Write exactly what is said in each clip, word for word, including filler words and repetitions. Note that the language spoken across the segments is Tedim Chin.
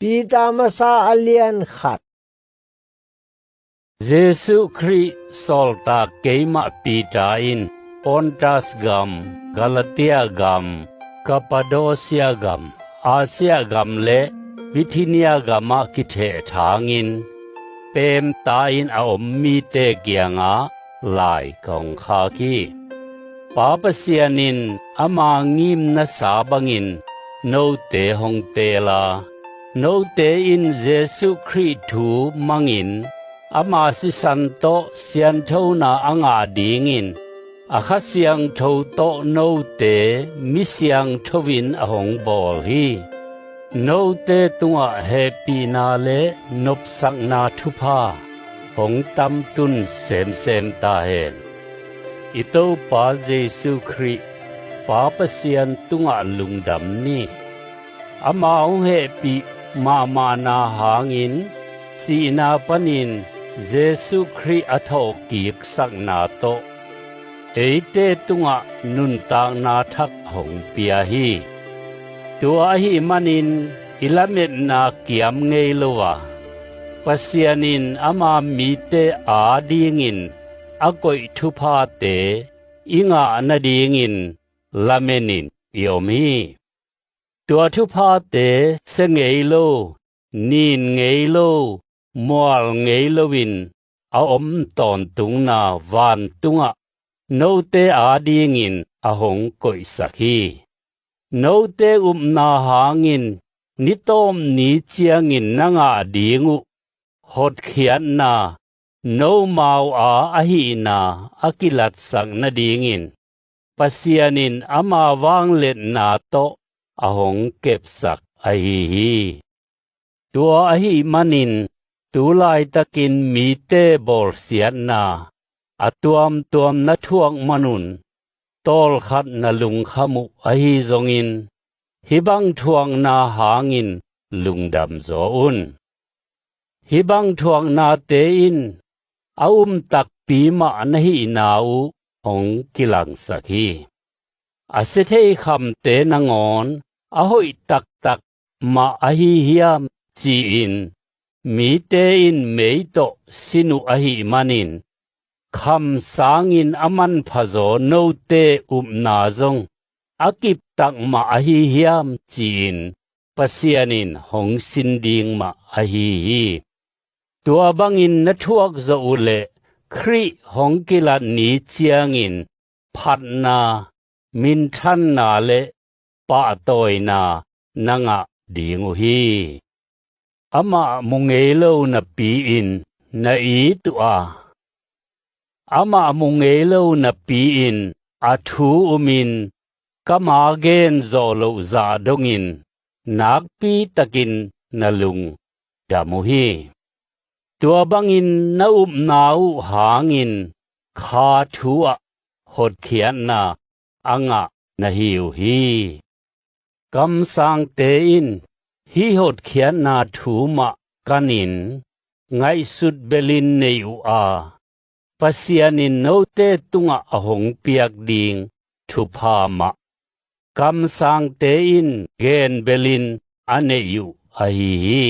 Peter masa a lian khat. Jesuh Khrih sawltak keimah Peter in Pontas gam, Galatia gam, Kappadosia gam, Asia gam le Bithinia gamah kithehthangin peemta-in a om mite kiangah lai ka hong khak hi. Pa Pasian in ama ngimnasa bangin note hong teel a, note in Jesuh Khrih thu mangin ama sisan tawh sianthona a ngah dingin a Kha Siangtho tawh note mi siangtho in a hong bawl hi. Note tungah hehpihna le nopsakna thupha hong tamtun semsem ta hen. I Topa Jesuh Khrih, Pa Pasian tungah lungdam ni. Ama hong hehpih mahmahna hangin sihna panin Jesuh Khrih a thawhkiksakna tawh eite tungah nuntakna thak hong pia hi. Tua ahih manin i lametna kiam ngei lo a, Pasian in ama mite adingin a koih thuphate i ngah nadingin lamenin i om hi. Tua thuphate sia ngei lo, nin ngei lo, mual ngei loin a om tawntungna vantungah note adingin a hong koihsak hi. Note upna hangin ni tawp ni ciangin na ngah ding uh hotkhiatna nomau a ahihna a kilatsak nadingin Pasian in ama vangliatna tawh a hong kepsak ahi hi. Tua ahih manin tu laitakin mite bawlsiatna a tuamtuam na thuak manun tawlkhat na lungkham uh ahi zongin hih bang thuakna hangin lungdam zaw un. Hih bang thuaknate in a um takpi mah na hihna uh hong kilangsak hi. A sia thei khamte nangawn a hoih taktak mah ahi hiam ci-in mite in mei tawh sin uh ahih manin kham sangin a manphazaw note upna zong a kiptak mah ahi hiam ci-in Pasian in hong sin ding mah ahi hi. Tua bangin na thuak zawh uh leh Khrih hong kilat ni ciangin phatna, minthanna le pahtawina na ngah ding uh hi. Amah mu ngei lo napi-in na it uh a, amah mu ngei lo napi-in a thu umin ka ma gen zawh loh zah dongin nakpitakin na lungdam uh hi. Tua bangin na upna uh hangin kha thu ah hotkhiatna a ngah na hi uh hi. Kamsangte in hih hotkhiatna thu mah kanin ngaihsut belin nei uh a, Pasian in note tungah a hong piak ding thupha mah kamsangte in gen belin a neih uh ahi hi.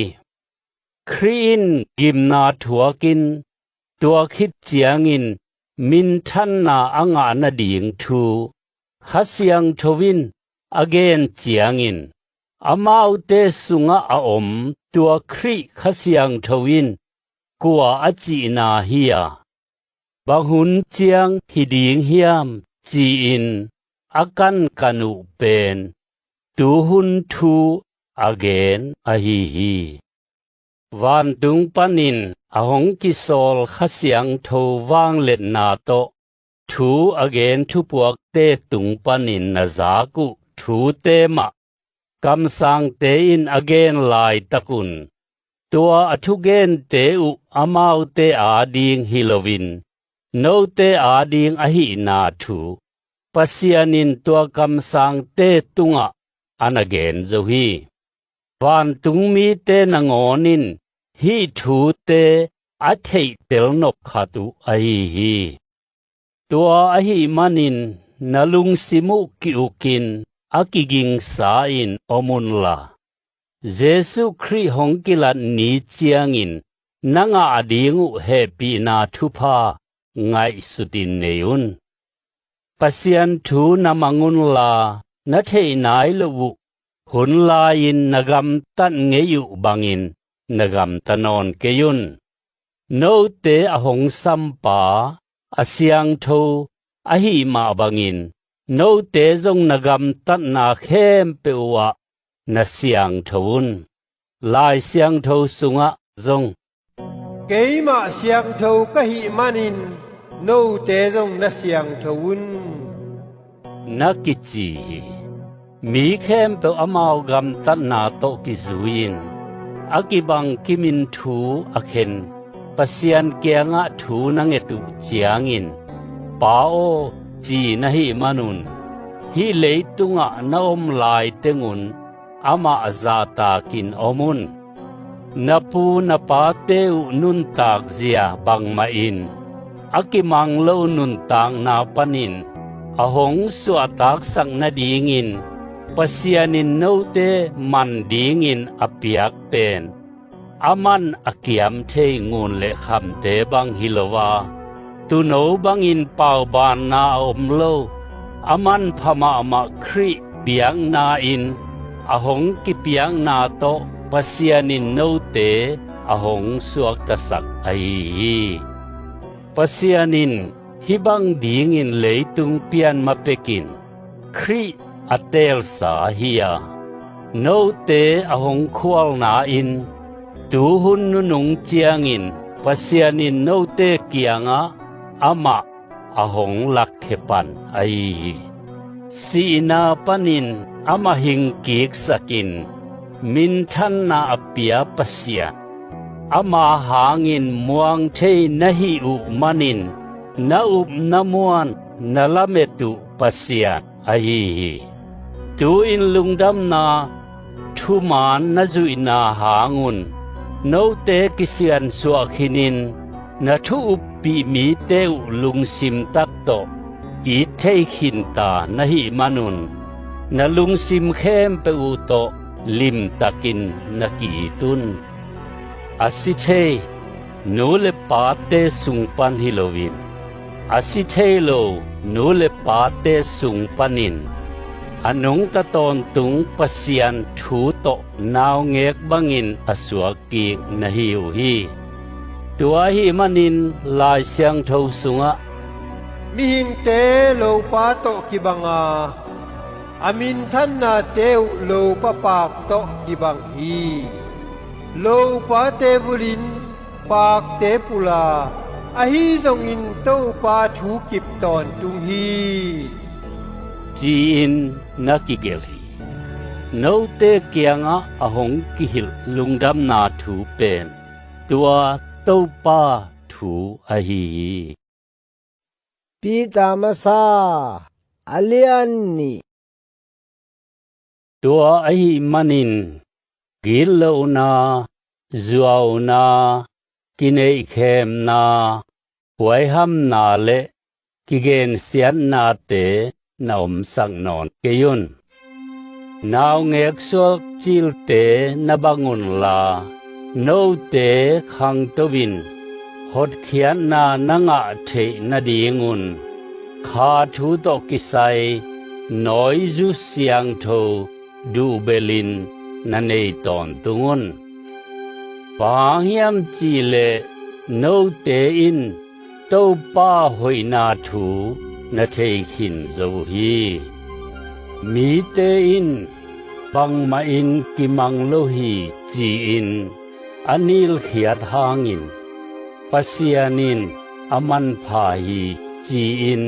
Khrih in gimna thuakin tua khit ciangin minthanna a ngah nading thu Kha Siangtho in a gen ciangin amaute sungah a om tua Khrih Kha Siangtho in kua a cihna hi a, bang hun ciang hi ding hiam ci-in a kankan uh pen tuhun thu a gen ahi hi. Vantung panin a hong kisawl Kha Siangtho vangliatna tawh thu a gen thupuakte tung panin na zak uh thute mah kamsangte in a gen laitakun tua a thugente uh amaute ading hi loin note ading ahihna thu Pasian in tua kamsangte tungah a na gen zo hi. Vantung mite nangawn in hih thute a theihtel nop khat uh ahi hi. Tua ahih manin na lungsim uh ki-ukin a kigingsa-in om unla, Jesuh Khrih hong kilat ni ciangin na ngah ding uh hehpihna thupha ngaihsutin nei un. Pasian thu na mang unla, na theih nai loh uh hun lai-in na gamtat ngei uh bangin na gamta nawn kei un. Note a hong sampa a siangtho ahih mah bangin note zong na gamtatna khempeuh uhah na siangtho un. Lai Siangtho sungah zong, "Keimah siangtho ka hih manin note zong na siangtho un," na kici hi. Mi khempeuh amau gamtatna tawh kizui-in a kibangkimin thu a khen Pasian kiangah thu na nget uh ciangin, "Pa aw," ci na hih manun, hih leitungah na om laitengun amah zahtakin om un. Na pu na pate uh nuntakzia bangmahin a kimang lo nuntakna panin a hong suahtaksak nadingin Pasian in note man dingin a piak pen, aman a kiam thei ngun le khamte bang hi lo a, tuuno bangin paubaanna a om lo, a manpha mahmah Khrih biakna-in a hong kipiakna tawh Pasian in note a hong suaktasak ahi hi. Pasian in hih bang dingin leitung pian ma pekin Khrih a teelsa hi a, note a hong khualna-in tuhun nunung ciangin Pasian in note kiangah amah a hong lakkhia pan ahi hi. Sihna panin amah hingkiksakin minthanna a pia Pasian, ama hangin muang thei na hih uh manin na up na muan na lamet uh Pasian ahi hi. Tu-in lungdamna thumaan na zuihna hangun note kisiansuah khinin na thu uppih mite uh lungsim tak tawh it thei khinta na hih manun, na lungsim khempeuh uh tawh limtakin na ki-it un. A si thei nu le pate sung pan hi loin, a si thei lo nu le pate sung panin a nungta tawntung Pasian thu tawh naungek bangin a suak kik na hi uh hi. Tua ahih manin Lai Siangtho sungah, "Mihingte lopa tawh kibang a, a minthannate uh lopa paak tawh kibang hi. Lopate vulin paakte pul a, ahi zongin Topa thu kip tawntung hi," ci-in na kigelh hi. Note kiangah a hong kihilh lungdamna thu pen tua Topa thu ahi hi. Peter masa a lian nih. Tua ahih manin gitlohna, zuauna, kineihkhemna, huaihamna le kigensiatnate na omsak nawn kei un. Naungek suak cilte na bang unla, note khangto-in hotkhiatna na ngah theih nadingun kha thu tawh kisai nawizu siangtho duhbelhin na nei tawntung un. Bang hang hiam cihleh note in Topa hoihna thu na thei khin zo uh hi. Mite in bangmahin kimang lo hi ci-in a nilkhiat hangin Pasian in a manpha hi ci-in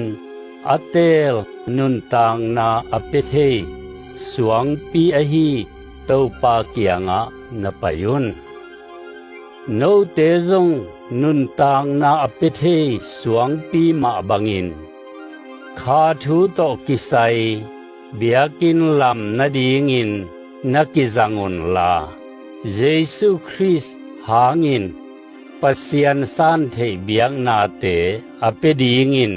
a teel nuntakna a pia thei suangpi ahi Topa kiangah na pai un. Note zong nuntakna a pia thei suangpi mah bangin kha thu tawh kisai biakinn lam nadingin na kizang unla, Jesuh Khrih hangin Pasian santheih biaknate a pia dingin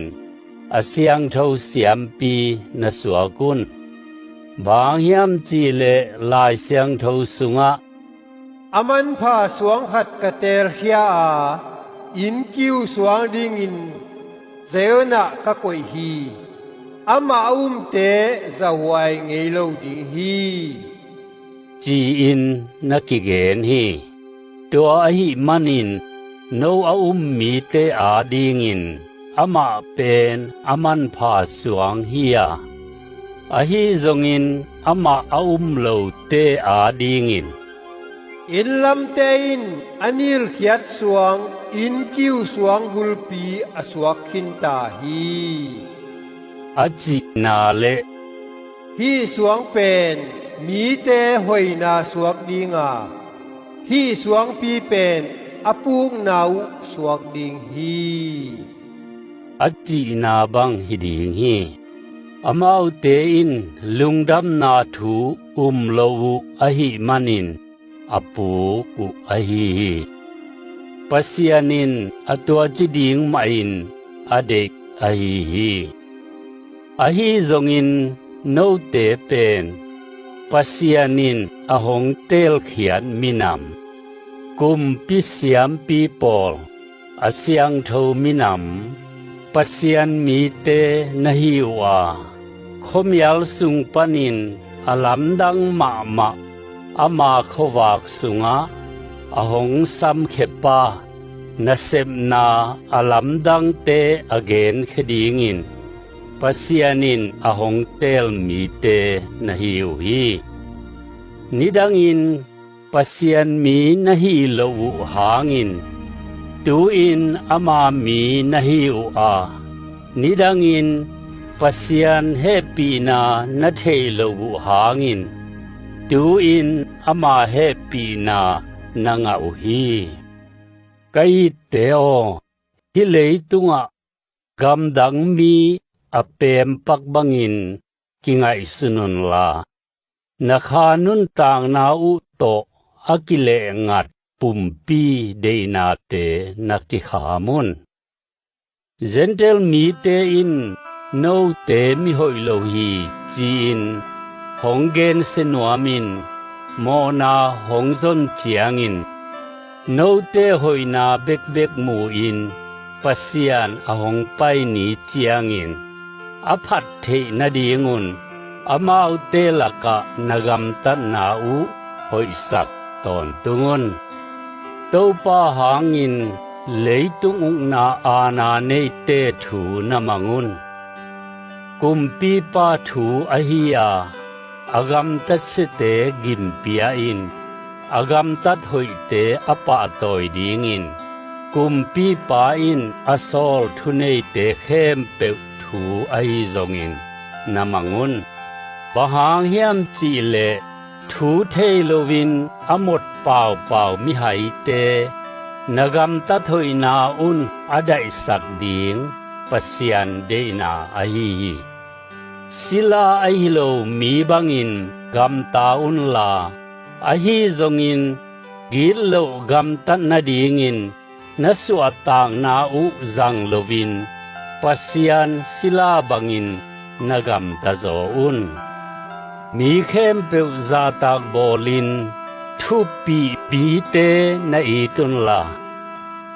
a siangtho siampi na suak un. Bang hang hiam cih leh Lai Siangtho sungah, "A manpha suang khat ka teelkhia a, innkiu suang dingin Zion ah ka koih hi. Amah a umte zahuai ngei lo ding hi," ci-in na kigen hi. Tua ahih manin no a um mite adingin amah pen a manpha suang hi a, ahi zongin amah a um lote adingin, "Inn lamte in a nilkhiat suang innkiu suang gulpi a suak khinta hi," a cihna le, "Hih suang pen mite hoihna suak ding a, hih suangpi pen a pukna uh suak ding hi," a cihna bang hi ding hi. Amaute in lungdamna thu um lo uh ahih manin a puk uh ahi hi. Pasian in a tuaci ding mahin a deih ahi hi. Ahi zongin note pen Pasian in a hong teelkhiat minam, kumpi siampi pawl, a siangtho minam, Pasian mite na hi uh a, khuamial sung panin a lamdang mahmah ama khuavak sungah a hong samkhia pa, nasepna a lamdangte a genkhia dingin Pasian in a hong teel mite na hi uh hi. Nidangin Pasian mi na hi loh uh hangin tu-in ama mi na hi uh a, nidangin Pasian hehpihna na theih loh uh hangin tu-in ama hehpihna na ngah uh hi. Ka itte aw, hih leitungah gamdang mi a peempak bangin kingaihsun unla, na kha nuntakna uh tawh a kilehngat pumpi deihnate na kikham un. Gentail mite in note mihoih lo hi ci-in hong gensia nuamin mawhna hong zon ciangin note hoihna bekbek mu-in Pasian a hong pai ni ciangin a phat theih nadingun amaute lakah na gamtatna uh hoihsak tawntung un. Topa hangin leitung ukna aana neite thu na mang un. Kumpipa thu ahi a, a gamtat siate gimpia in a gamtat hoihte a pahtawi dingin kumpipa in a sawl thuneite khempeuh thu ahi zongin na mang un. Bang hang hiam cih leh thu thei loin a mot paupau mihaite na gamtat hoihna un a daihsak ding Pasian deihna ahi hi. Sila ahi lo mi bangin gamta unla, ahi zongin gitloh gamtat nadingin na suahtakna uh zang loin Pasian sila bangin na gamta zaw un. Mi khempeuh zahtak bawlin thupih pite na it unla,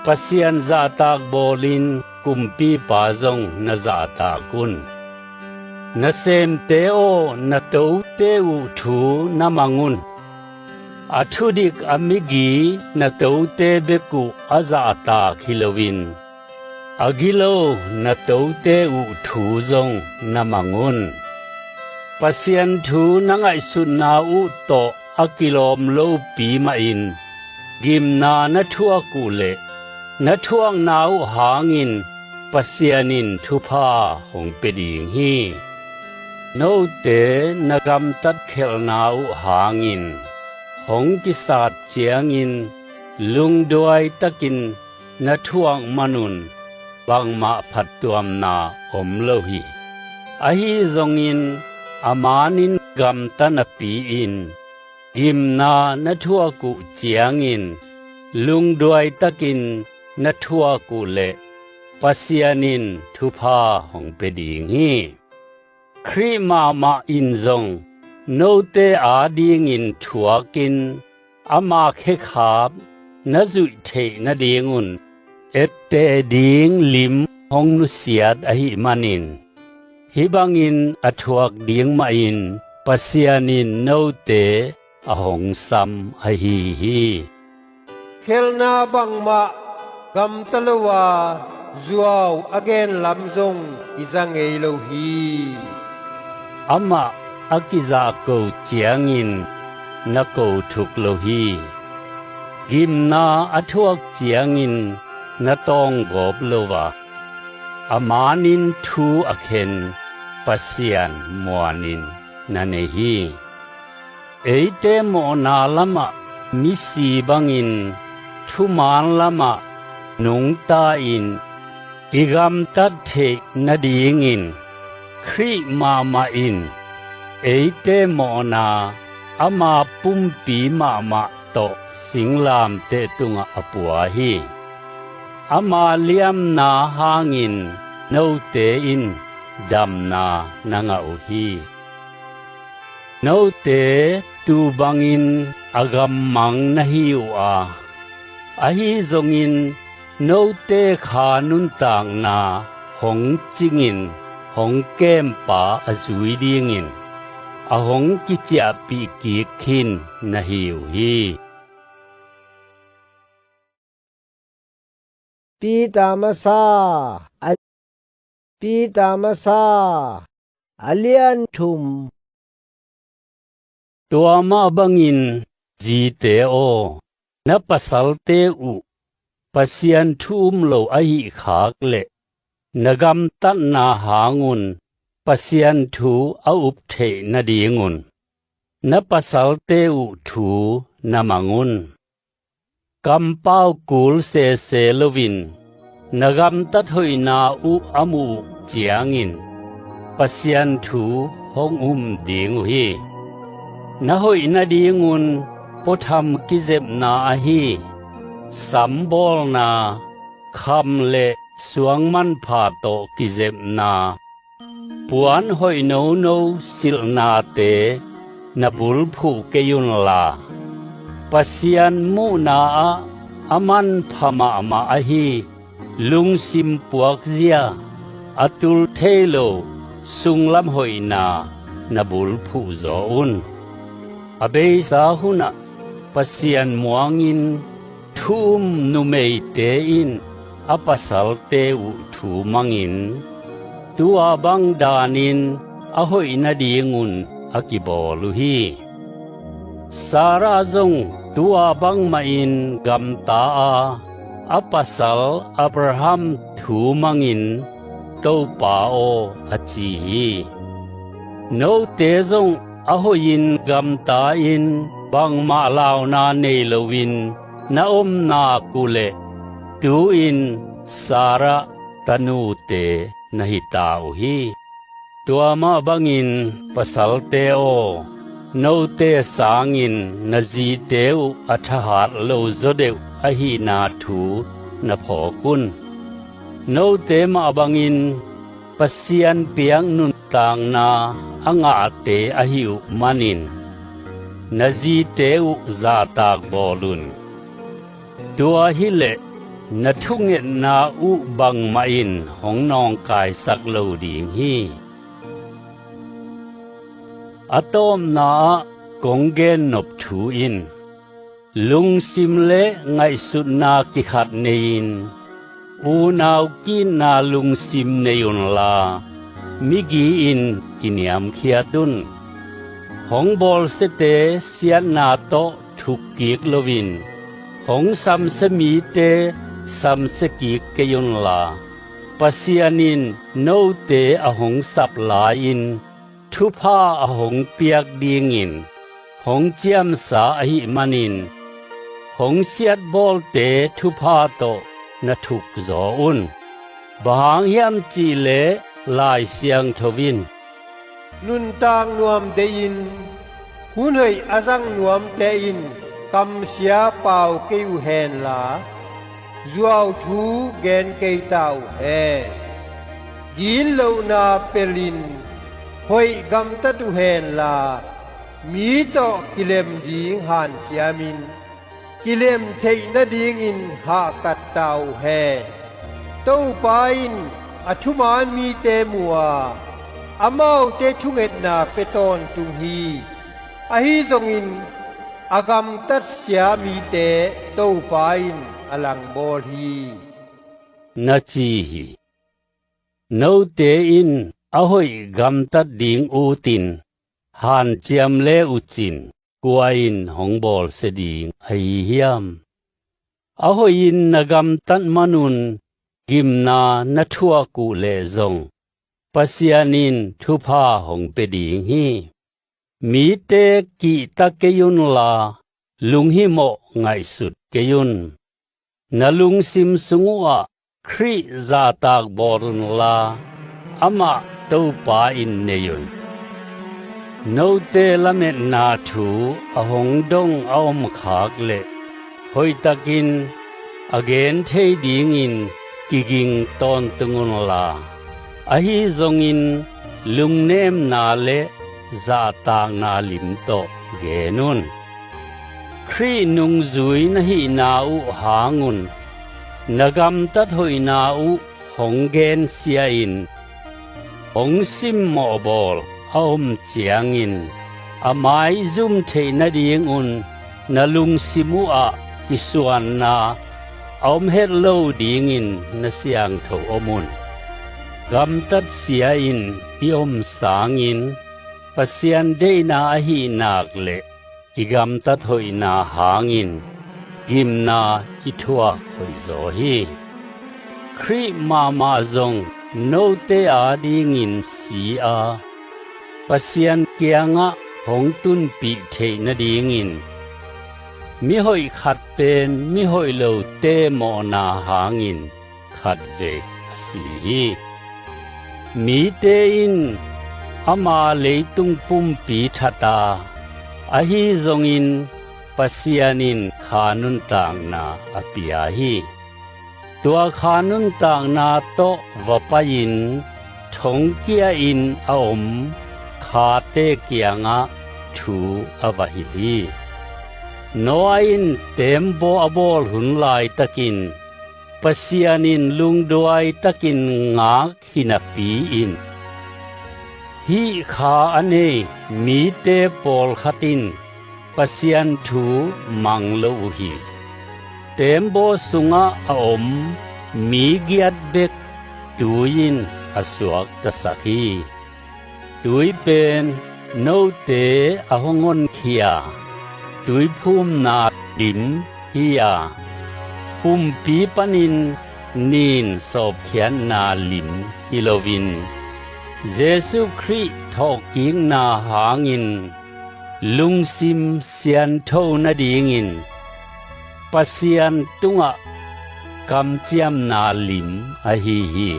Pasian zahtak bawlin kumpipa zong na zahtak un. Nasemte aw, na tote uh thu na mang un. A thudik a migi na tote bek uh a zahtak hi loin a gilo na tote uh thu zong na mang un. Pasian thu na ngaihsutna uh tawh a kilawm lopi mahin gimna na thuak uh leh na thuakna uh hangin Pasian in thupha hong pia ding hi. Note na gamtat khelhna uh hangin hong kisat ciangin lungduai takin na thuak manun bangmah phattuamna om lo hi. Ahi zongin a manin gamta napi-in gimna na thuak uh ciangin lungduai takin na thuak uh leh Pasian in thupha hong pia ding hi. Khrih mahmah in zong note adingin thuakin ama khekhap na zuih theih nadingun etteh ding lim hong nusiat ahih manin, hih bangin a thuak ding mahin Pasian in note a hong sam ahi hi. Khelhna bangmah gamta lo a, zuau a genlam zong i za ngei lo hi. Amah a kizahko ciangin na ko thuk lo hi. Gimna a thuak ciangin na tawnggawp lo a, a manin thu a khen Pasian muanin na nei hi. Eite mawhna lamah misi bangin thuman lamah nungta-in i gamtat theih nadingin Khrih mahmah in eite mawhna ama pumpi mahmah tawh singlamteh tungah a pua hi. Ama liamna hangin note in damna na ngah uh hi. Note tuu bangin a gammang na hi uh a, ahi zongin note kha nuntakna hong cingin hong kempa a zui dingin a hong kiciahpih kik khin na hi uh hi. Peter masa a, Peter masa a lian thum. Tua mah bangin zite aw, na pasalte uh Pasian thu um lo ahih khak leh na gamtatna hangun Pasian thu a up theih nadingun na pasalte uh thu na mang un. Kampau kul sese loin na gamtat hoihna uh a muh uh ciangin Pasian thu hong um ding uh hi. Na hoih nadingun puatham kizepna ahi sambawlna, kham le suang manpha tawh kizepna, puan hoih nono silhnate na bulphuh kei unla, Pasian muhna ah a manpha mahmah ahi lungsim puakzia, a tul thei lo sunglam hoihna na bulphuh zaw un. A beisa hunah Pasian muangin thu um numeite in a pasalte uh thu mangin tua bang danin a hoih nadingun a kibawl uh hi. Sarah zong tua bangmahin gamta a, a pasal Abraham thu mangin, "Topa aw," a ci hi. Note zong a hoihin gamta-in bangmah launa nei loin na om nak uhleh tu-in Sarah tanute na hita uh hi. Tua mah bangin pasalte aw, note sangin na zite uh a thahat lo zawdeuh ahihna thu na phawk un. Note mah bangin Pasian piak nuntakna a ngahte ahi uh manin na zite uh zahtak bawl un. Tua hileh na thungetna uh bangmah in hong nawngkaisak lo ding hi. A tawpna-ah kong gennop thu in, lungsim le ngaihsutna kikhat nei-in unau kitna lungsim nei unla, migi-in kiniamkhiat un. Hong bawlsiate siatna tawh thukkik loin hong samsia mite samsiakik kei unla, Pasian in note a hong sap lai-in thupha a hong piak dingin hong ciamsa ahih manin hong siatbawlte thupha tawh na thukzaw un. Bang hang hiam cihleh Lai Siangtho in, "Nuntak nuam deihin hun hoih a zang nuamte in kamsia pau kei uh henla, zuauthu gen kei ta uh hen. Ginlohna pelin hoih gamtat uh henla, Mi tawh kilem ding hanciamin kilem theih nadingin hahkat ta uh hen. Topa in a thuman mite mu a, amaute thungetna pia tawntung hi. Ahi zongin a gamtatsia mite Topa in a langbawl hi, na ci hi. Note in a hoih gamtat ding utin hanciam le uh cin kua in hong bawlsia ding ahi hiam? A hoihin na gamtat manun gimna na thuak uh leh zong Pasian in thupha hong pia ding hi. Mite kihta kei unla, lunghimawh ngaihsut kei un. Na lungsim sung uhah Khrih zahtak bawl unla, amah Topa in nei un. Note lametna thu a hong dong a omkhak leh hoihtakin a gen thei dingin kiging tawntung unla, ahi zongin lungnemna le zahtakna lim tawh gen un. Khrih nungzui na hihna uh hangun na gamtat hoihna uh hong gensia-in hong simmawh bawl a om ciangin a maizum theih nadingun na lungsim uhah kisuanna a om het lo dingin na siangtho om un. Gamtatsia in i om sangin Pasian deihna ahih nak leh i gamtat hoihna hangin gimna i thuak hoihzaw hi. Khrih mahmah zong note adingin si a, Pasian kiangah hong tunpih theih nadingin mihoih khat pen mihoih lote mawhna hangin khatvei a si hi. Mite in ama leitung pumpi that a, ahi zongin Pasian in kha nuntakna a pia hi. Tua kha nuntakna tawh va pai-in thongkia-in a om khate kiangah thu a va hilh hi. Noah in teembaw a bawl hun laitakin Pasian in lungduai takin ngak hi napi-in hih kha a nei mite pawlkhat in Pasian thu mang lo uh hi. Teembaw sungah a om mi giat bek tui in a suaktasak hi. Tui pen note a hong honkhia tuiphumna lim hi a, pumpi panin nin sawpkhiatna lim hi loin Jesuh Khrih thawhkikna hangin lungsim siantho nadingin Pasian tungah kamciamna lim ahi hi.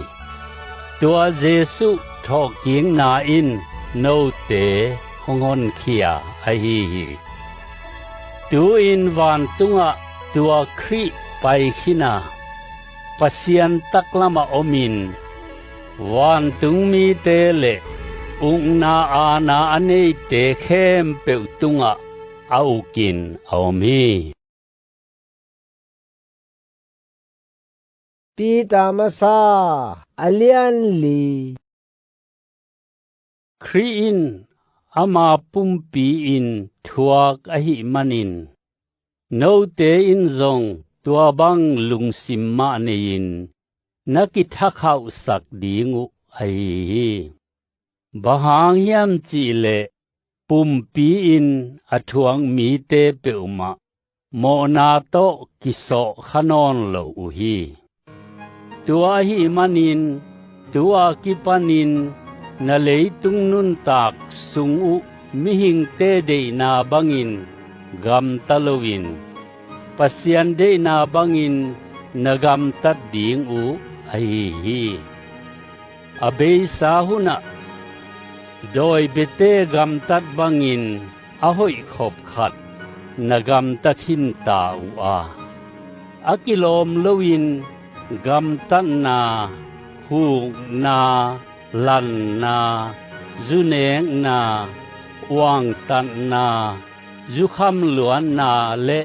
Tua Jesuh thawhkikna in note hong honkhia ahi hi. Tu-in vantungah tua Khrih pai khin a, Pasian taklamah omin vantung mite le ukna aana a neite khempeuh tungah a ukin a om hi. Peter masa a lian li. Khrih in ama pumpi-in thuak ahih manin note in zong tua bang lungsim mah nei-in na kithakhauhsak ding uh ahi hi. Bang hang hiam cihleh pumpi in a thuak mite peuhmah mawhna tawh kisawhkha nawn lo uh hi. Tua ahih manin tu-a kipanin na leitung nuntak sung uh mihingte deihna bangin gamta loin Pasian deihna bangin na gamtat ding uh ahi hi. A beisa hunah dawi biate gamtat bangin a hoih khop khat na gamta khinta uh a, a kilawm loin gamtatna, hukna, lanna, zunekna, Kuangtatna, zukham luanna le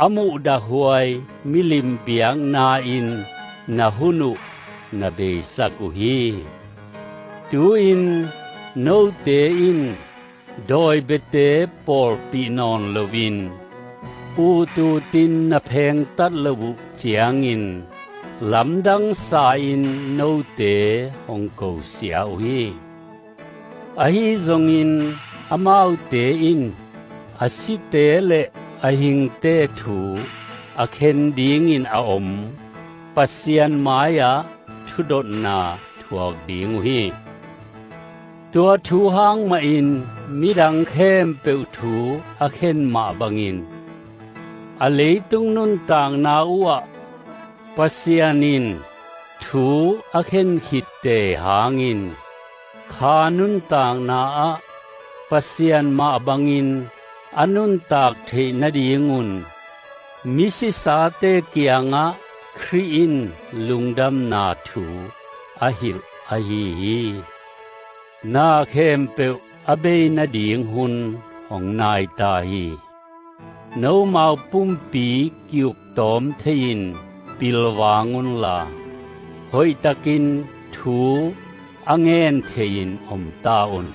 a muhdahhuai milim biakna in na hun uh na beisak uh hi. Tu-in note in dawi biate pawlpih nawn loin, ututin na phengtat loh uh ciangin lamdang sa-in note hong kosia uh hi. Ahi zongin amaute in a site le a hingte thu a khen dingin a om Pasian mai-ah thudotna thuak ding uh hi. Tua thu hang mahin midang khempeuh thu a khen mah bangin a leitung nuntakna uhah Pasian in thu a khen khitte hangin kha nuntakna ah Pasian mah bangin a nuntak theih nadingun misisate kiangah Khrih in lungdamna thu a hilh ahi hi. Na khempeuh a bei nading hun hong nai ta hi. Nomau pumpi ki-uk tawm thei-in pilvang unla, hoihtakin thu a ngen thei-in om ta un.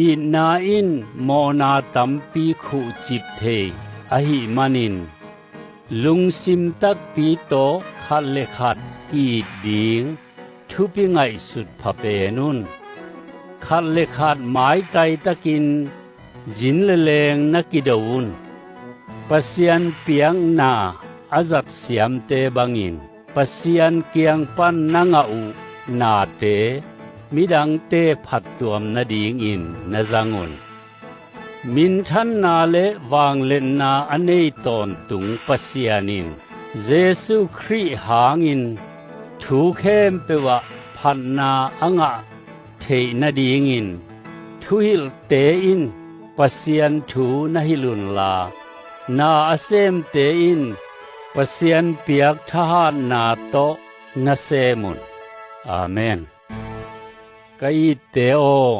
Itna in mawhna tampi khuhcip thei ahih manin, lungsim takpi tawh khat le khat ki-it ding thupi ngaihsut pha pen un. Khat le khat maitai takin zin le leng na kido un. Pasian piakna a zat siamte bangin Pasian kiang pan na ngah uh nate midangte phattuam nadingin na zang un. Minthanna le vangliatna a nei tawntung Pasian in Jesuh Khrih hangin thu khempeuh ah phatna a ngah theih nadingin thuhilhte in Pasian thu na hilh unla, na a semte in Pasian piak thahatna tawh na sem un. Amen. Ka itte aw,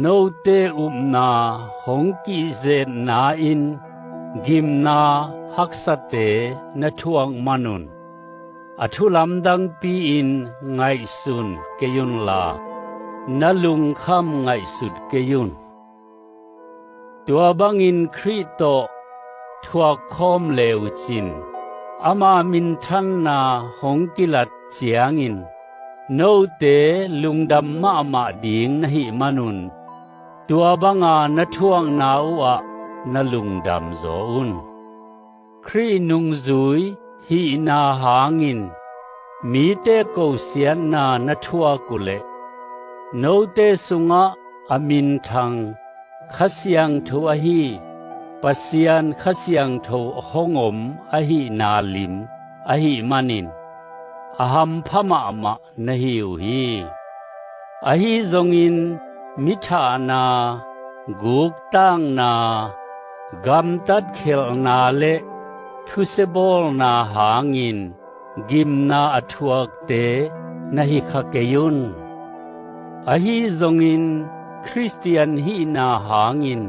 note upna hong kihzetna in gimna haksate na thuak man un. A thu lamdangpi-in ngaihsun kei unla, na lungkham ngaihsut kei un. Tua bangin Khrih tawh thuak khawm le uh cin, ama minthanna hong kilat ciangin note lungdam mahmah ding na hih manun, tua banga na thuakna uhah na lungdam zaw un. Khrih nungzui hihna hangin mite kosiatna na thuak uhleh, note sungah a minthang Kha Siangtho ahi Pasian Kha Siangtho hong om ahihna lim ahih manin, a hampha mahmah na hi uh hi. Ahi zongin mithahna, guktakna, gamtat khelhna le thusia bawlna hangin gimna a thuakte na hi kha kei un. Ahi zongin Khristian hihna hangin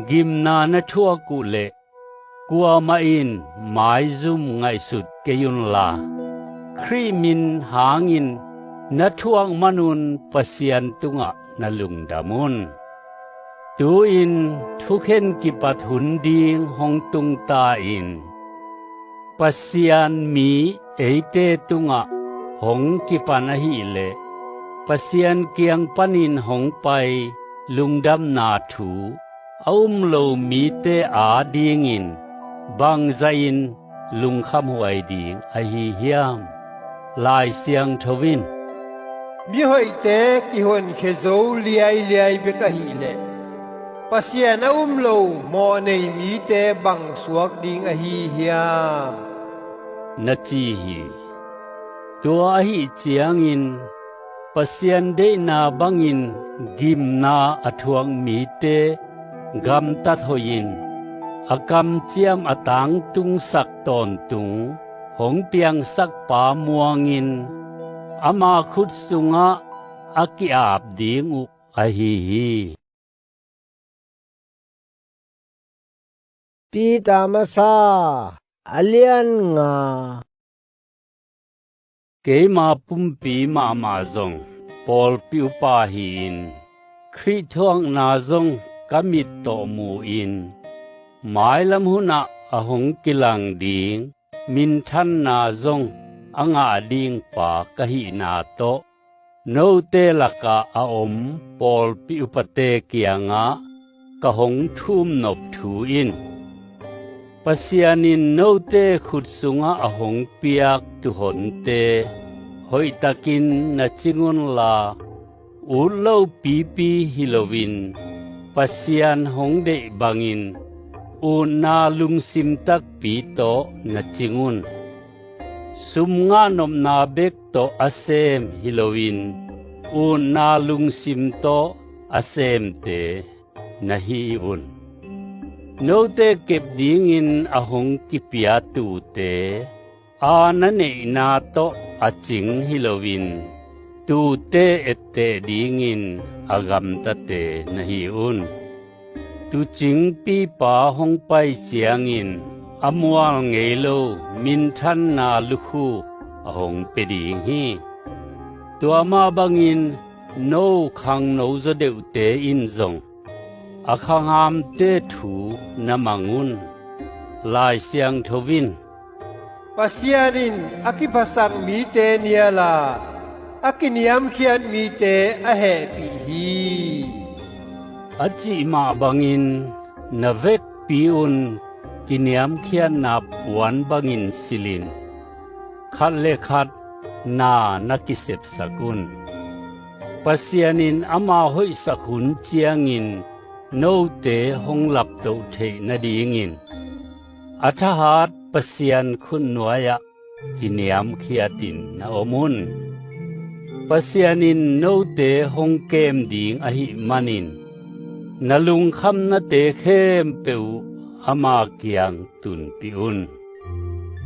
gimna na thuak uhleh, kuamah in maizum ngaihsut kei unla, Khrih min hangin na thuak manun Pasian tungah na lungdam un. Tu-in thukhen kipat hun ding hong tung ta in, Pasian mi eite tungah hong kipan ahihleh, Pasian kiang panin hong pai lungdamna thu a um lo mite adingin bangzahin lungkhamhuai ding ahi hiam? Lai Siangtho in, mihoihte kihonkhia zo liailiai bek ahihleh, Pasian a um lo mawhnei mite bang suak ding ahi hiam? Na ci hi. Tua ahih ciangin Pasian deihna bangin gimna a thuak mite gamtat hoihin, a kamciam a tangtungsak tawntung hong piangsak Pa muangin ama khut sungah a ki-ap ding uh ahi hi. Peter Masa a lian nga. Keima pumpi mahmah zong pawlpi upa hi-in, Khrih thuakna zong ka mit tawh mu-in, mailam hunah a hong kilang ding minthanna zong a ngah ding pa ka hihna tawh, note lakah a om pawlpi upate kiangah ka hong thumnop thu in, Pasian in note khut sungah a hong piak tuuhonte hoihtakin na cing unla, ut lo pipi hi loin, Pasian hong deih bangin utna lungsim takpi tawh na cing un. Sum ngahnopna bek tawh a sem hi loin, utna lungsim tawh a semte na hi un. Note kep dingin a hong kipia tuute, a na neihna tawh a cing hi loin, tuute etteh dingin a gamtate na hi un. Tuucingpipa hong pai ciangin a mual ngei lo minthanna lukhu a hong pia ding hi. Tua mah bangin no khangno zaw deuhte in zong a khanghamte thu na mang un. Lai Siangtho in, Pasian in a kiphasak mite nial a, a kiniamkhiat mite a hehpih hi, a cih mah bangin na vekpi un kiniamkhiatna puan bangin silhin, khat le khat na na kisepsak un. Pasian in ama hoihsak hun ciangin note hong laptoh theih nadingin a thahat Pasian khutnuai-ah kiniamkhiatin na om un. Pasian in note hong kem ding ahih manin, na lungkhamnate khempeuh uh ama kiang tunpih un.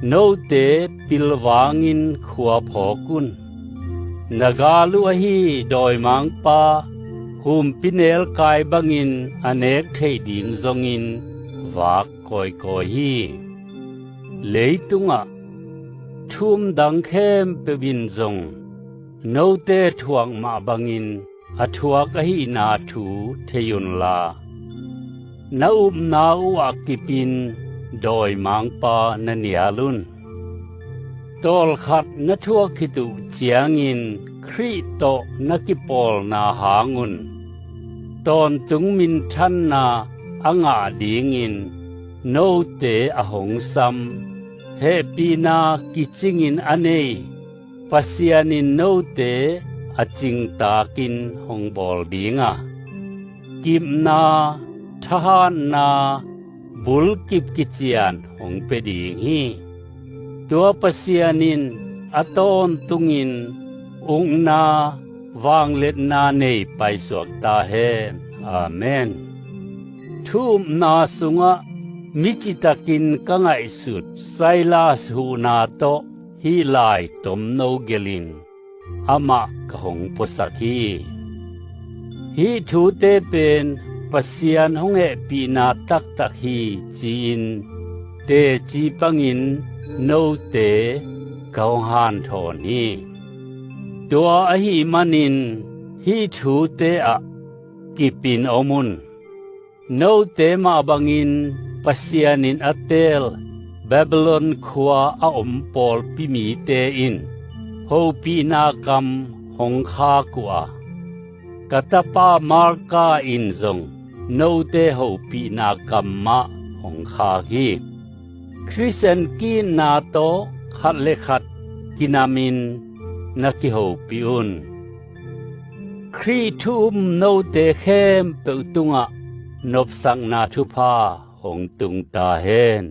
Note pilvangin khua phawk un. Na gal uh ahi dawimangpa humpinelkai bangin a nek theih ding zongin vak kawikawi hi. Leitungah thu um dang khempeuh in zong note thuak mah bangin a thuak ahihna thu thei unla, na upna uhah kipin dawimangpa na nial un. Tawlkhat na thuak khit uh ciangin Khrih tawh na kipawlna hangun tawntung minthanna a ngah dingin note a hong sam, hehpihna kicingin a nei Pasian in note a cingtakin hong bawl ding a, kipna, thahatna, bulkip kician hong pia ding hi. Tua Pasian in a tawntungin ukna, vangliatna nei paisuak ta hen. Amen. Thu upna sungah micitakin ka ngaihsut Silas huhna tawh hih lai tomno gelhin amah ka hong puasak hi. Hih thute pen Pasian hong hehpihna taktak hi ci-in teci pangin note ka hong hanthawn hi. Tua ahih manin hih thute ah kipin om un. Note mah bangin Pasian in a teel Babylon khua a om pawlpi mite in hopihna kam hong khak uh a, ka tapa Marka in zong note hopihna kam mah hong khak hi. Khristian ki-itna tawh khat le khat kinamin na kihopih un. Khrih thu um note khempeuh tungah nopsakna thupha hong tung ta hen.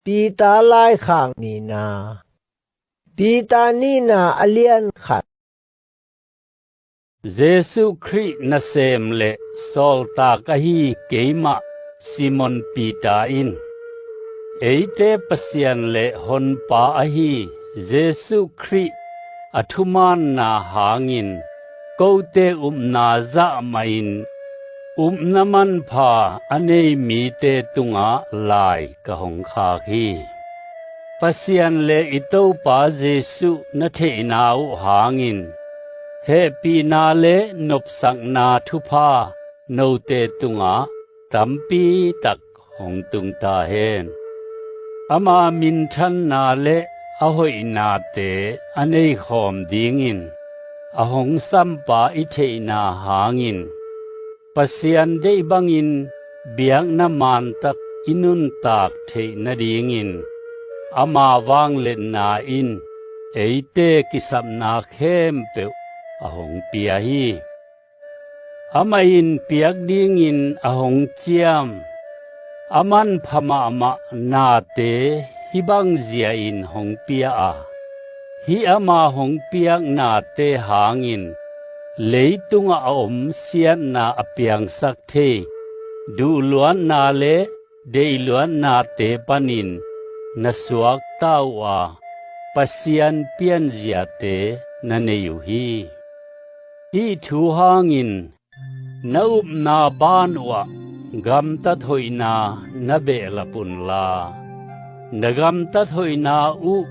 Peter laikhak nihna. Peter nihna a lian khat. Jesuh Khrih nasem le sawltak ahi keimah Simon Peter in, eite Pasian le Honpa ahi Jesuh Khrih a thumaanna hangin kote upna zah mahin upna manpha a nei mite tungah lai ka hong khak hi. Pasian le i Topa Jesuh na theihna uh hangin hehpihna le nopsakna thupha note tungah tampi tak hong tung ta hen. Ama minthanna le a hoihnate a neikhawm dingin a hong sampa i theihna hangin Pasian deih bangin biakna mantak i nuntak theih nadingin ama vangliatna in eite kisapna khempeuh a hong pia hi. Amah in piak dingin a hong ciam a manpha mahmah nate hih bang zia-in hong pia a, hih ama hong piak nate hangin leitungah a om siatna a piangsak thei duhluatna le deihluatnate panin na suakta uh a, Pasian pianziate na nei uh hi. Hih thu hangin na upna ban uhah gamtat hoihna na behlap unla, na gamtat hoihna uh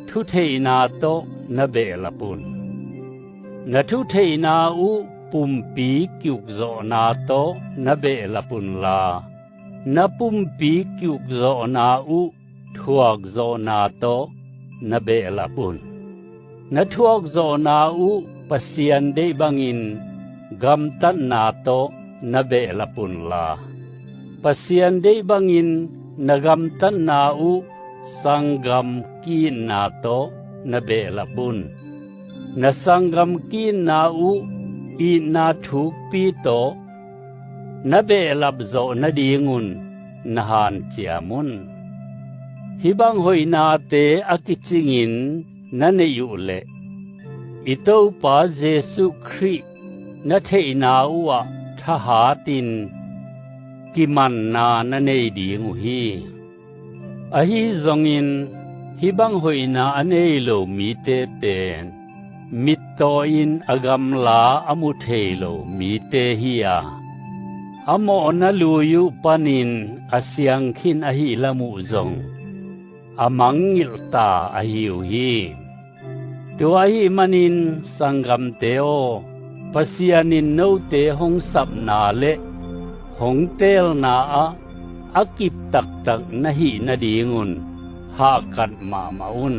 thutheihna tawh na behlap un. Na thutheihna uh pumpi kiukzawhna tawh na behlap unla, na pumpi kiukzawhna uh thuakzawhna tawh na behlap un. Na thuakzawhna uh Pasian deih bangin gamtatna tawh na behlap unla, Pasian deih bangin na gamtatna uh sanggam ki-itna tawh na behlap un. Na sanggam ki-itna uh itna thukpi tawh na behlap zawh nadingun na hanciam un. Hih bang hoihnate a kicingin na neih uh leh i Topa Jesuh Khrih na theihna uhah thahatin kimanna na nei ding uh hi. Ahi zongin hih bang hoihna a nei lo mite pen mittaw in a gamla a mu thei lo mite hi a, a mawhna lui uh panin a siang khin ahih lam uh zong a mangngilh ta ahi uh hi. Tua ahih manin sanggamte aw, Pasian in note hong sapna le hong teelna ah a kip taktak na hih nadingun hahkat mahmah un.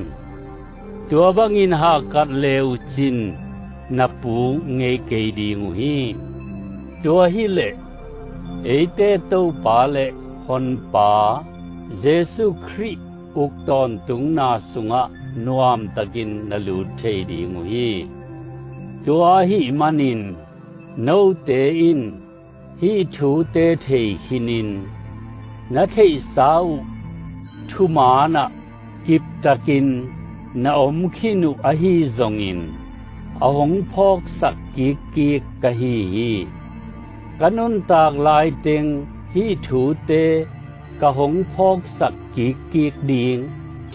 Tua bangin hahkat le uh cin na pu ngei kei ding uh hi. Tua hileh eite Topa le Honpa Jesuh Khrih uk tawntungna sungah nuamtakin na lut thei ding uh hi. Tua ahih manin note in hih thute thei khinin na theihsa uh thumaan ah kiptakin na om khin uh ahi zongin a hong phawksak kikkik ka hi hi. Ka nuntak laiteng hih thute ka hong phawksak kikkik ding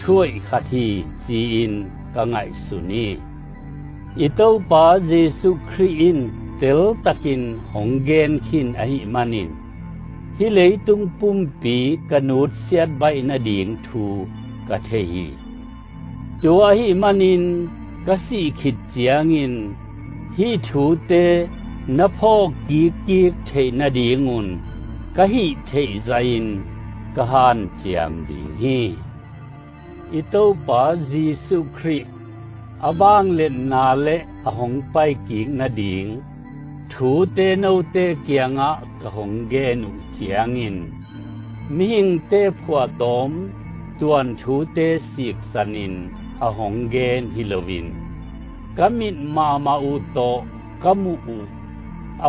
thuaih khat hi ci-in ka ngaihsun hi. I Topa Jesuh Khrih in teltakin hong gen khin ahih manin hih leitung pumpi ka nutsiat baih nading thu ka thei hi. Tua ahih manin ka sih khit ciangin hih thute na phawk kikkik theih nadingun ka hih theih zahin ka hanciam ding hi. I Topa Jesuh Khrih a vangliatna le a hong paikik nading thute note kiangah ka hong gen uh ciangin mihingte phuahtawm tuanthute siksanin a hong gen hi loin ka mit mahmah uh tawh ka muh uh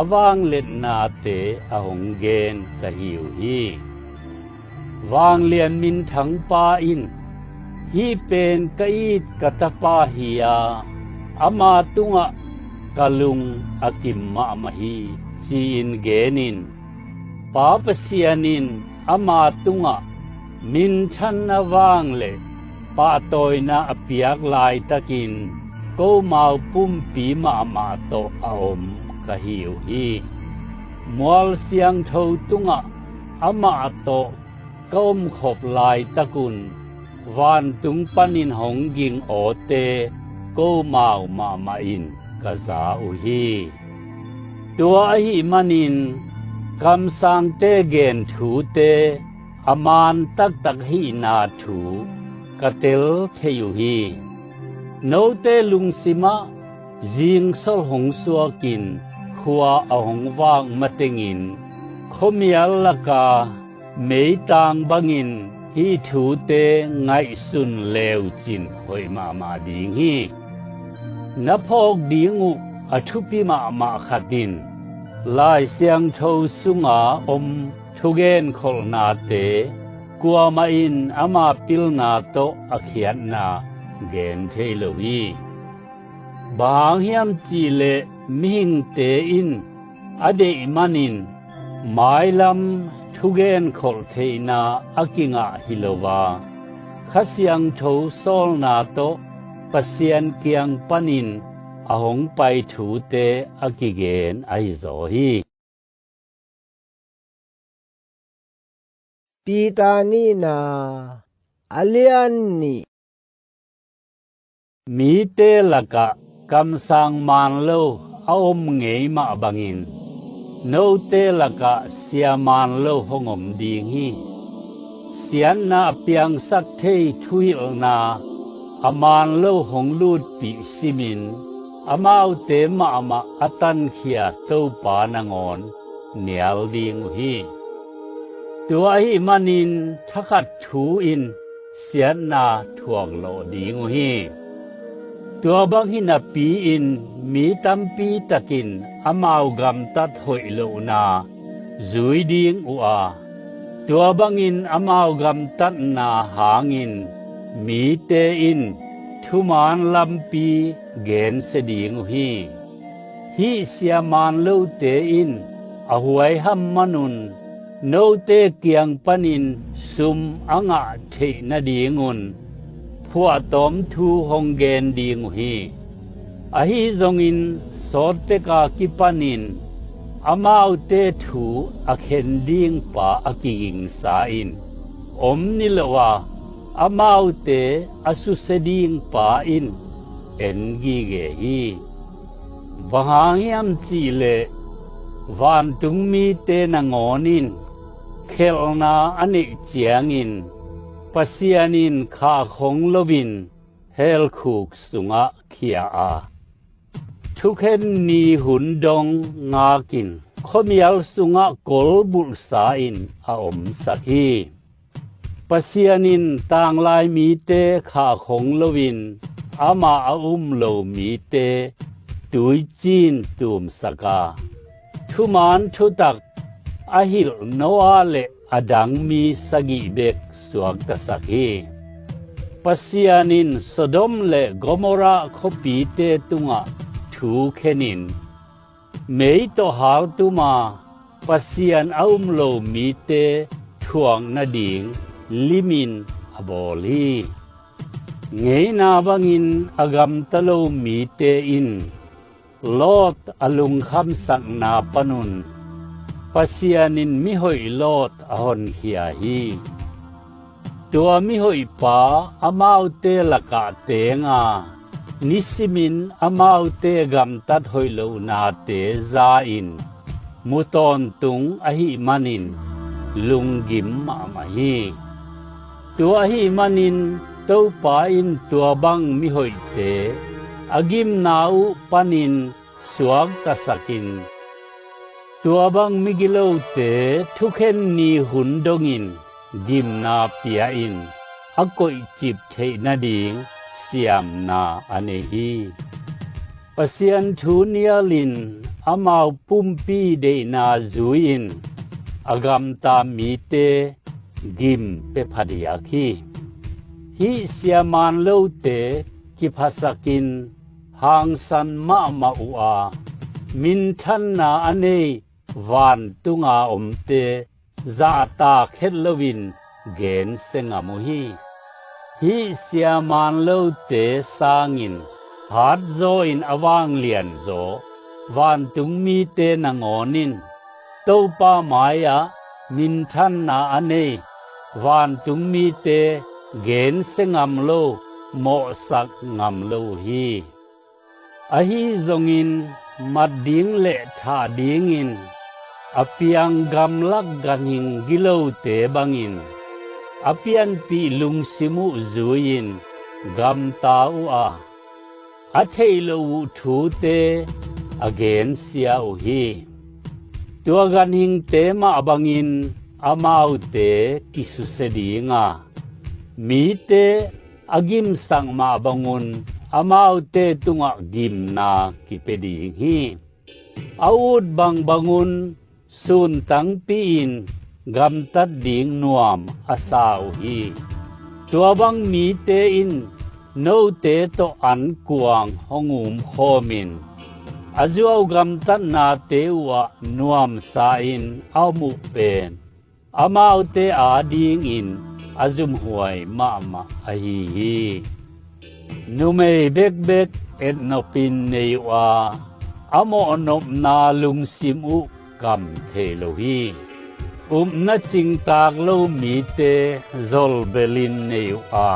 a vangliatnate a hong gen ka hi uh hi. Vanglian minthangpa in hih pen ka it ka tapa hi a, ama tungah ka lung a kim mahmah hi ci-in genin Pa Pasian in ama tungah minthanna vang le pahtawina a piak laitakin komau pumpi mahmah tawh a om ka hi uh hi. Mual siangtho tungah amah tawh ka omkhop laitakun vantung panin hong ging awte komau mahmah in ka za uh hi. Tua ahih manin kamsangte gen thute a maan taktak hihna thu ka tel thei uh hi. Note lungsimah zingsol hong suakin khua a hong vak matengin khuamial laka meitang bangin hih thute ngaihsun leucin hoih mahmah ding hi. Na phawk ding uh a thupi mahmah khat in Lai Siangtho sunga om thugenkholhnate kuamah in ama pilna tawh a khiatna gen thei lo hi. Bang hang hiam cihleh mihingte in a deih manin mailam thugenkholh theihna a kingah hi lo a, Kha Siangtho sawlna tawh Pasian kiang panin a hong pai thute a kigen ahi zaw hi. Peter nihna a lian nih. Mite lakah kamsang maan lo a om ngei mah bangin note lakah sia maan lo hong om ding hi. Siatna a piangsak thei thuhilhna a maan lo hong lutpih simin amaute mahmah a tankhia Topa nangawn nial ding uh hi. Tua ahih manin thakhat thu in siatna thuaklawh ding uh hi. Tua bang hi napi-in mi tampi takin amau gamtat hoih lohna zui ding uh a, tua bangin amau gamtatna hangin mite in thumaan lampi gensia ding uh hi. Hih sia maan lote in a huaiham manun note kiang panin sum a ngah theih nadingun phuahtawm thu hong gen ding uh hi. Ahi zongin sawtpeka kipanin amaute thu a khen dingpa a kigingsa in om niloh a, amaute a susia dingpa in en gige hi. Bang hang hiam cihleh vantung mite nangawn in khelhna a neih ciangin Pasian in khahkhong loin helkhuk sungah khia a, thukhen ni hun dong ngakin khuamial sungah kolbulhsa in a omsak hi. Pasian in tanglai mite khahkhong loin amah a um lo mite tuiciin tumsak a, thumaan thutak a hilh Noah le a dang mi sagih bek suaktasak hi. Pasian in Sodom le Gomorrah khuapite tungah thu khenin mei tawh haltum a, Pasian a um lo mite thuak nading limin a bawl hi. Ngeina bangin a gamta lo mite in Lot a lungkhamsakna panun Pasian in mihoih Lot a honkhia hi. Tua mihoihpa amaute lakah teng a, nisimin amaute gamtat hoih lohnate za-in mu tawntung ahih manin lunggim mahmah hi. Tua ahih manin Topa in tua bang mihoihte a gimna uh panin suaktasakin, tua bang migilote thukhen ni hun dongin gimna pia-in a koihcip theih nading siamna a nei hi. Pasian thu nialin amau pumpi deihna zui-in a gamta mite gim pia phadiak hi. Hih sia maan lote kiphasakin hangsan mahmah uh a, minthanna a nei vantunga omte zahtak het loin gensia ngam uh hi. Hih sia maan lote sangin hatzaw in a vanglianzaw vantung mite nangawn in Topa mai-ah minthanna a nei vantung mite gensia ngam lo, mawhsak ngam lo uh hi. Ahi zongin mat ding le thah dingin a piang gamlak ganhing gilote bangin a pianpih lungsim uh zui-in gamta uh a, a theih loh uh thute a gensia uh hi. Tua ganhingte mah bangin amaute kisusia ding a, mite a gimsak mah bangun amaute tungah gimna kipia ding hi. A ut bangbangun suntangpi-in gamtat ding nuam a sa uh hi. Tua bang mite in note tawh ankuang hong umkhawmin a zuau gamtatnate uhah nuamsa-in a om uh pen amaute adingin a zumhuai mahmah ahi hi. Numei bekbek etnopin nei uh a, a mawhnopna lungsim uh kam thei lo hi. Upna cingtak lo mite zolbelin nei uh a,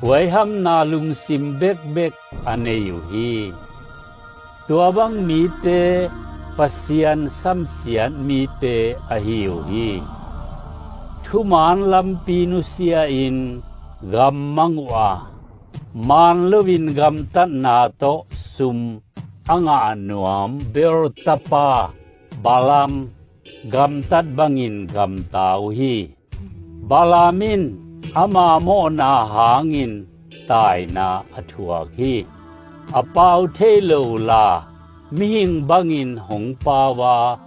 huaihamna lungsim bekbek a nei uh hi. Tua bang mite Pasian samsiat mite ahi uh hi. Thumaan lampi nusia-in gammang uh a, maan loin gamtatna tawh sum a ngah nuam Beor tapa Balaam gamtat bangin gamta uh hi. Balaam in ama mawhna hangin taina a thuak hi. A pau thei lo la mihing bangin hong pau a,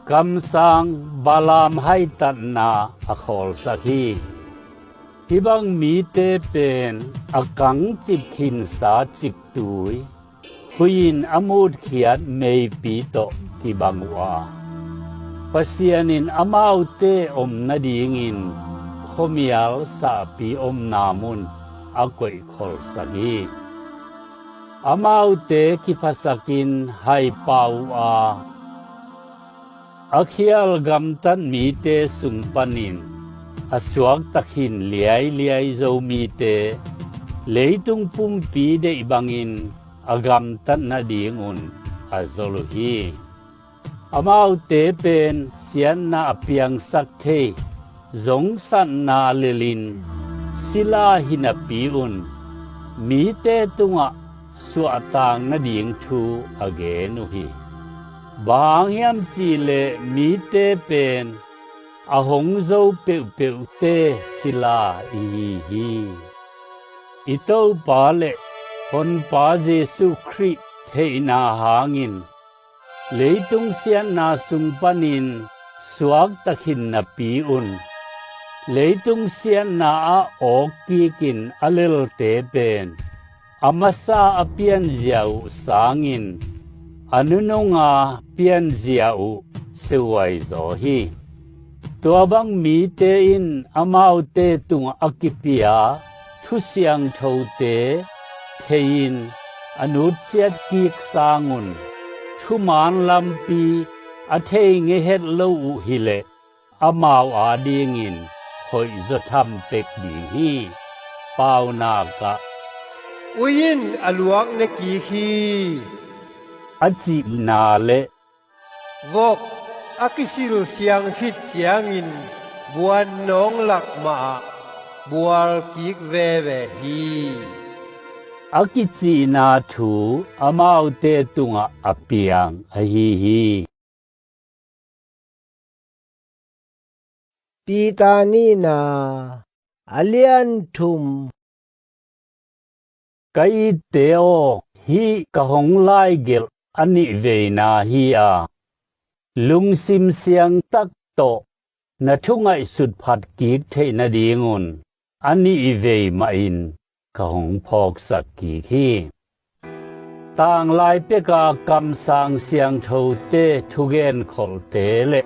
kamsang Balaam haitatna a khawlsak hi. Hih bang mite pen a kangcip khinsa ciktui, khui-in a mutkhiat meipi tawh kibang uh a, Pasian in amaute om nadingin khuamial sahpi omna mun a koihkholhsak hi. Amaute kiphasakin haipau uh a, a khial gamtat mite sung panin a suakta khin liailiai zo mite leitung pumpi deih bangin a gamtat nadingun a zol uh hi. Amaute pen siatna a piangsak thei zongsatna lelin sila hi napi un mite tungah suahtak nading thu a gen uh hi. Bang hang hiam cihleh mite pen a hong zo peuhpeuhte sila i hi hi. I Topa le Honpa Jesuh Khrih theihna hangin leitung siatna sung panin suakta khin napi un leitung siatna ah awkkikin a lelte pen a masa a pianzia uh sangin a nununga pianzia uh siahuai zaw hi. Tua bang mite in amaute tungah a kipia thu siangthote thei-in a nutsiat kik sangun thumaan lampi a thei ngei het lo uh hileh amau adingin hoihzaw tham pek ding hi. Paunak ah, ui in a luak ne kik hi, a cihna le vok a kisil siang khit ciangin buannawng lak mahah bual kik veve hi, a kicihna thu amaute tungah a piang ahi hi. Peter nihna a lian thum. Ka itte aw, hih ka hong laigelh a nihveina hi a, lungsim siangtak tawh na thu ngaihsut phat kik theih nadingun a nihvei mahin ka hong phawksak kik hi. Tanglai peka kamsang siangthote thugenkholhte le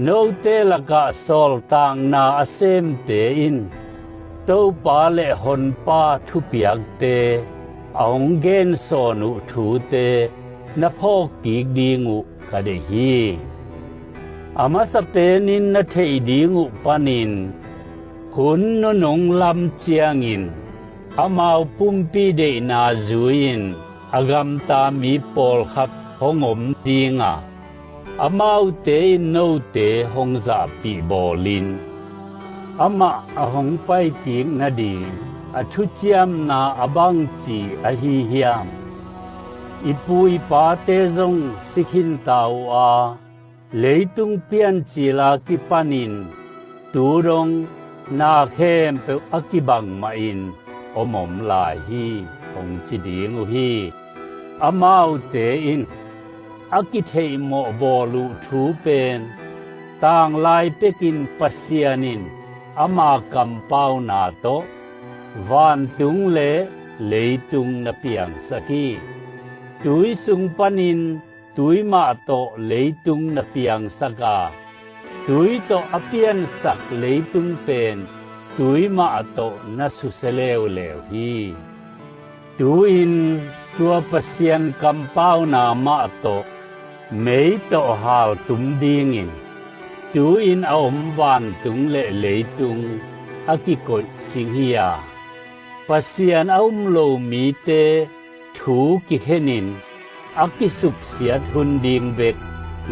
note lakah sawltakna a semte in Topa le Honpa thupiakte a hong gensawn uh thute na phawkkik ding uh ka deih hi. A masa penin na theih ding uh panin hun nunung lam ciangin amau pumpi deihna zui-in a gamta mi pawlkhat hong om dinga, amaute in note hong zahpih bawlin amah a hong paikik nading a thuciamna a bangci ahi hiam? I pu i pate zong si khinta uh a, leitung piancila kipanin tu dong na khempeuh a kibang mahin om om lai hi, hong ci ding uh hi. Amaute in a kitheihmawh bawl uh thu pen tanglai pekin Pasian in ama kampauna tawh vantung le leitung na piangsak hi. Tui sung panin tui mah tawh leitung na piangsak a, tui tawh a piansak leitung pen tui mah tawh na susia leuleu hi. Tu-in tua Pasian kampauna mah tawh mei tawh haltum dingin tu-in a om vantung le leitung a kikoih cing hi a, Pasian a um lo mite thu kikhenin a kisuksiat hun ding bek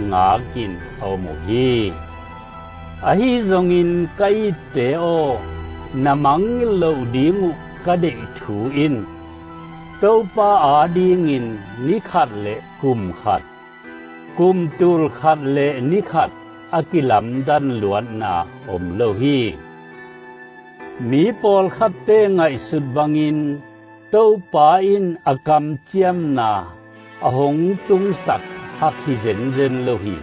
ngakin a om uh hi. Ahi zongin ka itte aw, na mangngilh loh ding uh ka deih thu in Topa adingin ni khat le kum khat, kum tul khat le ni khat a kilamdan luatna om lo hi. Mi pawlkhatte ngaihsut bangin Topa in a kamciamna a hong tungsak hak hi zenzen lo hi.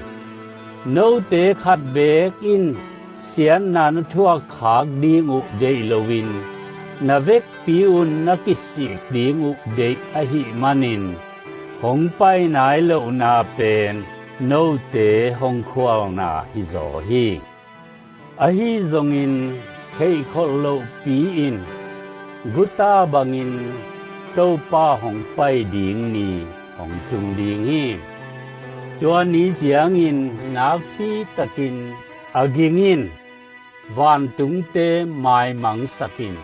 Note khat beek in siatna na thuak khak ding uh deih loin na vekpi un na kisik ding uh deih ahih manin hong pai nai lohna pen note hong khualna hizaw hi. Ahi zongin theihkholh lohpi-in guta bangin Topa hong pai ding ni hong tung ding hi. Tua ni ciangin nakpi takin a ging in vantungte maimangsak in,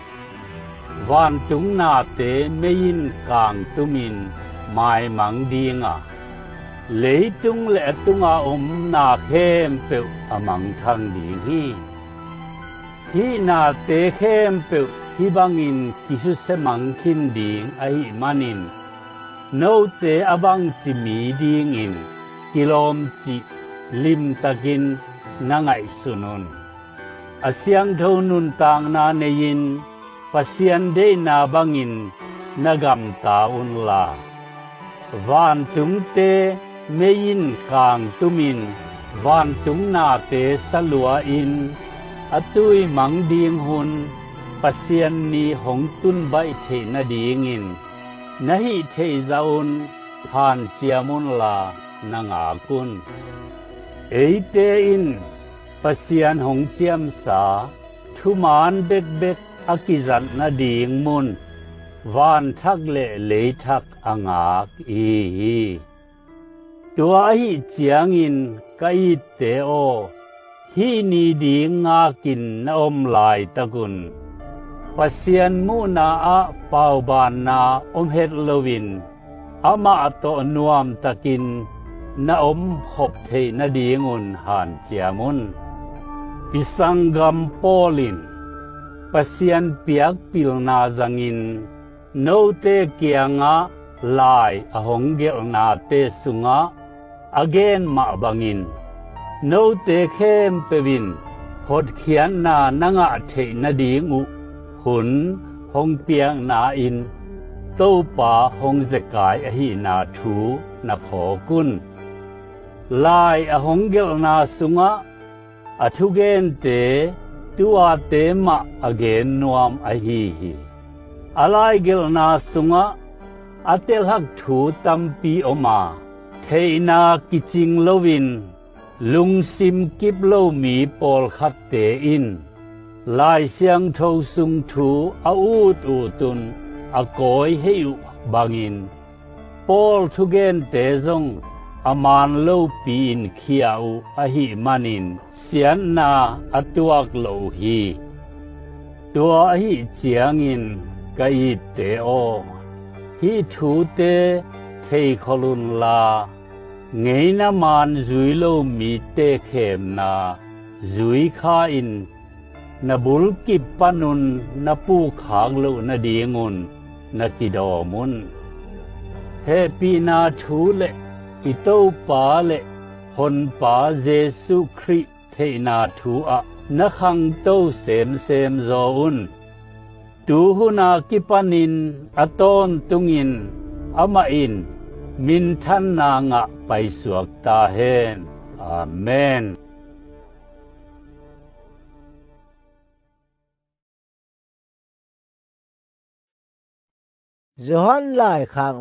vantung nate mei in kangtumin maimang dinga, leitung le a tunga om na khempeuh a mangthang ding hi. Hih nate khempeuh hih bangin kisusia mang khin ding ahih manin note a bangci mi dingin kilawmcih limtakin na ngaihsun un. A siangtho nuntakna nei-in Pasian deihna bangin na gamta unla, vantungte mei in kangtumin vantung nate salua-in a tui mang ding hun Pasian ni hong tun baih theih nadingin na hih theih zah un hanciam unla na ngak un. Eite in Pasian hong ciamsa thuman bekbek a kizat nading mun vanthak le leithak a ngak i hi hi. Tua ahih ciangin ka itte aw, hih ni ding ngakin na om laitakun Pasian muhna ah paubanna om het loin amah tawh nuamtakin na om khop theih nadingun hanciam un. I sanggam Paul in Pasian piak pilna zangin note kiangah lai a hong gelhnate sungah a gen mah bangin note khempeuh in hotkhiatna na ngah theih nading uh hun hong piakna in Topa hong zekai ahihna thu na phawk un. Lai a hong gelhna sungah a thugente tuate mah a gen nuam ahi hi. A laigelhna sungah a telhak thu tampi om a, theihna kicing loin lungsim kip lo mi pawlkhatte in Lai Siangtho sung thu a ut ut un a kawi heih uh bangin Paul thugente zong a man lopi-in khia uh ahih manin siatna a tuak lo uh hi. Tua ahih ciangin ka itte aw, hih thute theikhol unla, ngeina maan zui lo mite khemna zui kha-in na bulkip panun na pukkhak loh nadingun na kidawm un. Hehpihna thu le i Topa le Honpa Jesuh Khrih theihna thu ah na khangto semsem zaw un. Tuhuna kipanin a tawntungin amah in minthanna ngah paisuak ta hen. Amen. Johan Laikhak